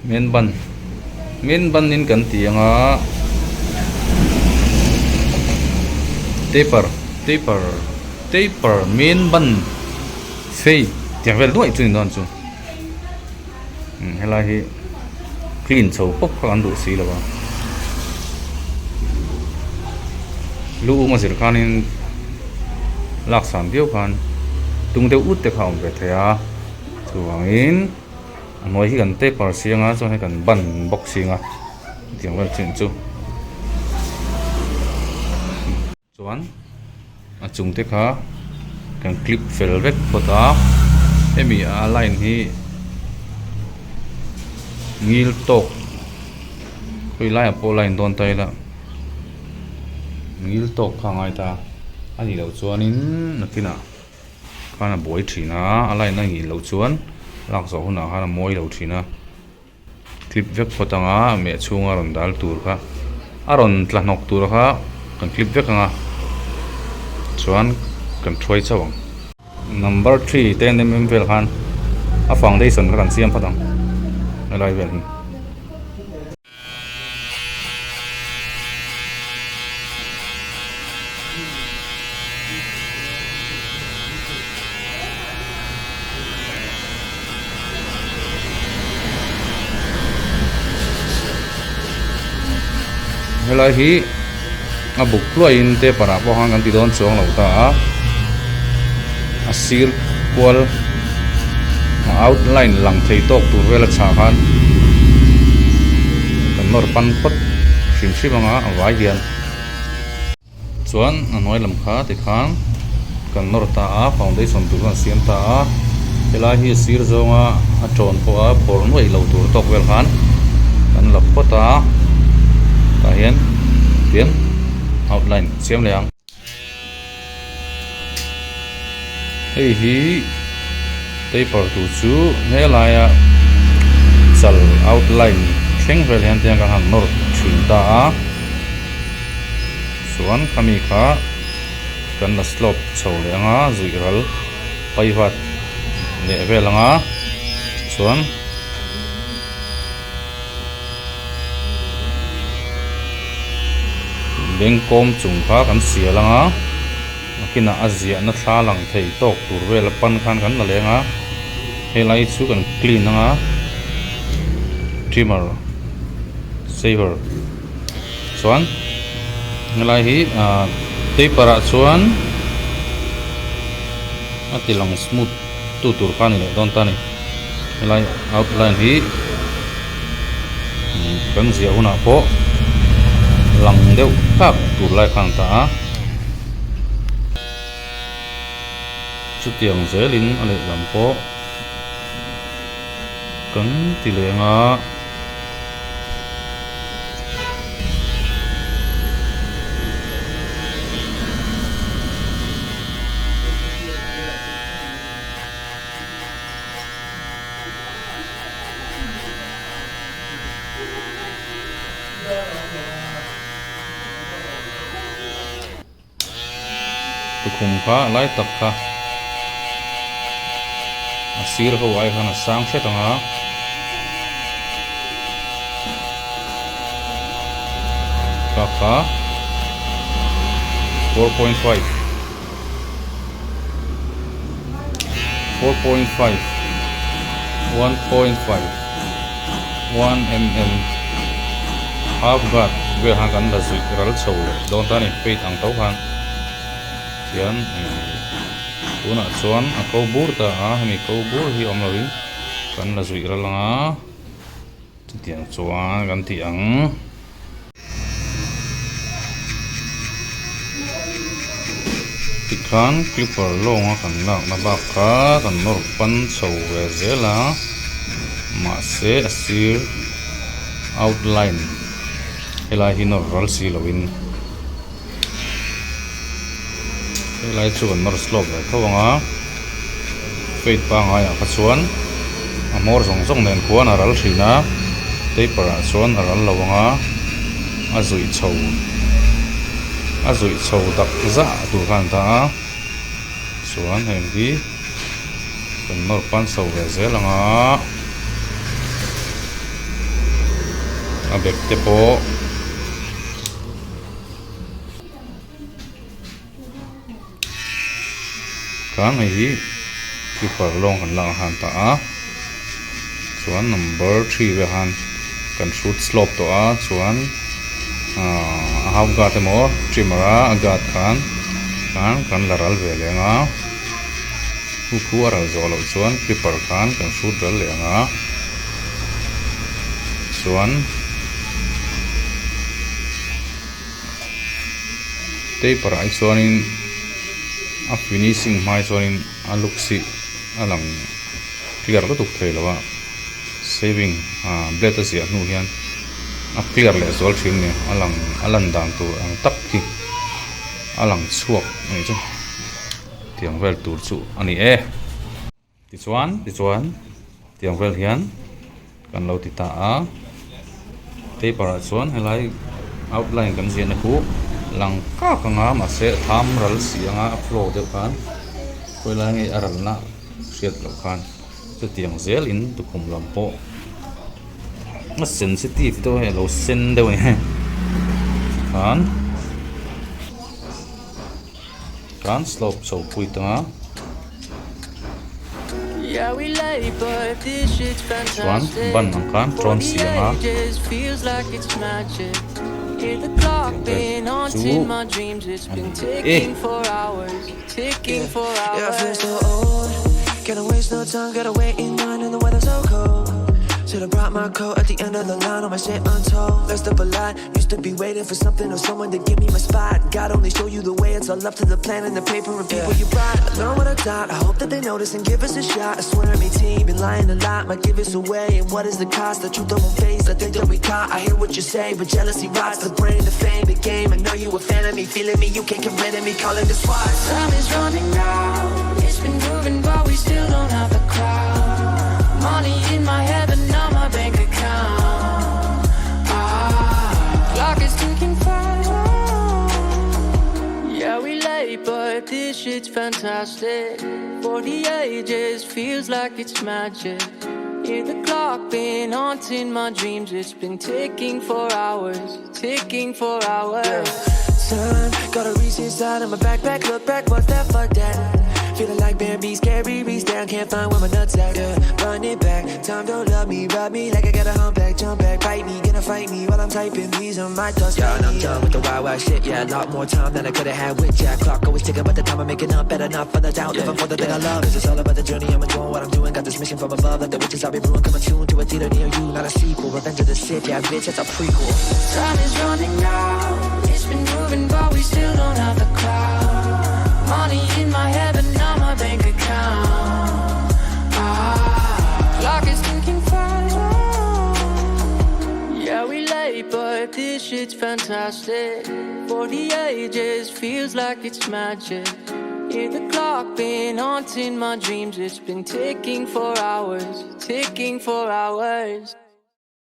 Men ban men ban in kan ti anga taper taper taper men ban fei tiang vel duai chu ni dawn chu helai hi clean chho pawp kha kan duh si lo a lu um a zir khanin lak san viau khan tung deuh ut te kha a awm ve thei a chuvangin. A hnuai hi kan paper siang a chuan hei kan ban bawk siang a hetiang vel chin chu chuan a chung te kha kan clip fel vek phawt a hemi a line hi ngil tawk khawi laiah pawh line dawn ta ila ngil tawk kha a ngai ta a nih loh chuanin nakinah. Khan a buai thin a, a line a ngih loh chuan lak zawh hunah khan a mawi lo thin a, clip vek phawt ang a, meh chhunga rawn dal tur kha a rawn tla hnawk tur kha kan clip vek ang a, chuan kan thuai chauh ang. Number 3 ten mm vel khan a foundation kha kan siam phawt ang helai vel hi. Helai hi a buk hluaiin paper ah pawh khan kan ti dawn chuang lo ta a a sir kual a outline lang thei tawk tur vel a chhah khan kan nawr pan phawt hrim hrim anga a vai hian chuan a hnuai lam kha tikhan kan nawr ta a foundation tur chuan a siam ta a helai hi a sir zawnga a tawn pawh a phawr nuaih lo tur tawk vel khan kan la phawt a tah hian tian outline siam leh ang. Hei hi paper tur chu helaia chal outline thleng vel hian tiang kan han nawr thin ta a chuan khami kha kan la slope chho leh anga zuih ral paivat leh vel anga chuan. Bengkawm chung kha kan sial ang a nakinah a ziahna thla lang thei tawk tur vel a pan khan kan la leng a helai chu kan clean ang a trimmer saver chuan helai hi ah paper ah chuan a ti lang smooth tu tur kha a ni leh dawn ta a ni. Helai outline hi kan ziah hunah pawh lang deuh tak tur lai khan a ta a chutiang zelin a lehlam pawh kan ti leng a. Tukhum kha a lai tak kha a sir ho ai khan a sang hret ang a. Kha kha 4.5. 4.5 1.5 1 mm half guard vel khan kan la zuih ral chho leh dawn ta a ni paint ang tho khan tihian tunah chuan a ko bur ta a hemi ko bur hi awm lovin kan la zuih ral ang a chutiang chuan kan ti ang. Tikhan clipper lawnga kan lakna bak kha kan nawr pan chho ve zel a mahse a sir outline helai hi nawr ral si lovin helai chu kan nawr slope ve tho ang a fade pangaiah kha chuan a hmawr zawng zawng nen khuan a ral thin a paper ah chuan a ral lo ang a a zuih chho a zuih chho dak zah tur khan a ta a chuan heng hi kan nawr pan chho ve zel ang a. A bek te pawh khan hei hi clipper lawng kan lak a han tah a chuan number three velah khan kan hrut slope tawh a chuan ahh a half guard emaw trimmer a a guard khan khan kan la ral ve leh ang a chu khu a ral zawh loh chuan clipper khan kan hrut ral leh ang a chuan. Taper ah hi chuanin a finishing hma hi chuanin a looks hi a lang clear lutuk thei lo a shaving ah blade a ziah hnu hian a clear leh zual thin a ni a lang a lan dan tur ang tak hi a lang chhuak a nih chu tiang vel tur chu a ni e. Tichuan tichuan tiang vel hian kan lo ti ta a paper ah chuan helai outline kan ziahna khu lang kak ang a mahse a tham ral si ang a a flow deuh khan khawi lai nge a ralna hriat loh khan chutiang zelin tukhum lam pawh a sensitive deuh a hei a lo sen deuh a ni hei khan. Kan slope chho pui tang a. Chuan ban ang khan trawn si ang a. Chu a ni e. Used to be waiting for something or someone to give me my spot God only show you the way, it's all up to the plan and the paper and people you brought I learned what I taught, I hope that they notice and give us a shot I swear I'm 18, been lying a lot, might give us away And what is the cost, the truth I won't face, I think that we caught I hear what you say, but jealousy rots the brain, the fame, the game I know you a fan of me, feeling me, you can't get rid of me, calling the SWAT Time is running out, it's been moving but we still don't have the crowd Money in my head but not my bank account Ah, clock is ticking fast Yeah, we late but this shit's fantastic For the ages, feels like it's magic Hear the clock been haunting my dreams It's been ticking for hours, ticking for hours Time, gotta reach inside of my backpack, look back, what's that, fuck that Feeling like Bambi, scary, reach down, can't find where my nuts at Yeah, run it back, time don't love me, rub me like I got a humpback Jump back, bite me, gonna fight me while I'm typing These are my thoughts, Yeah, and I'm done with the wild, wild shit. Yeah, a lot more time than I could've had with Jack. Clock always ticking, but the time I'm making up better not for the doubt. Living for the thing I love. Cause it's all about the journey. I'm enjoying what I'm doing. Got this mission from above. Like the witches I'll be brewing. Coming soon to a theater near you. Not a sequel. Revenge of the Sith. Yeah, bitch, that's a prequel. Time is running out, it's been moving but we still don't have the clout Money in my head but not my bank account Ah, clock is ticking fast Yeah, we late but this shit's fantastic For the ages, feels like it's magic Hear the clock been haunting my dreams It's been ticking for hours, ticking for hours.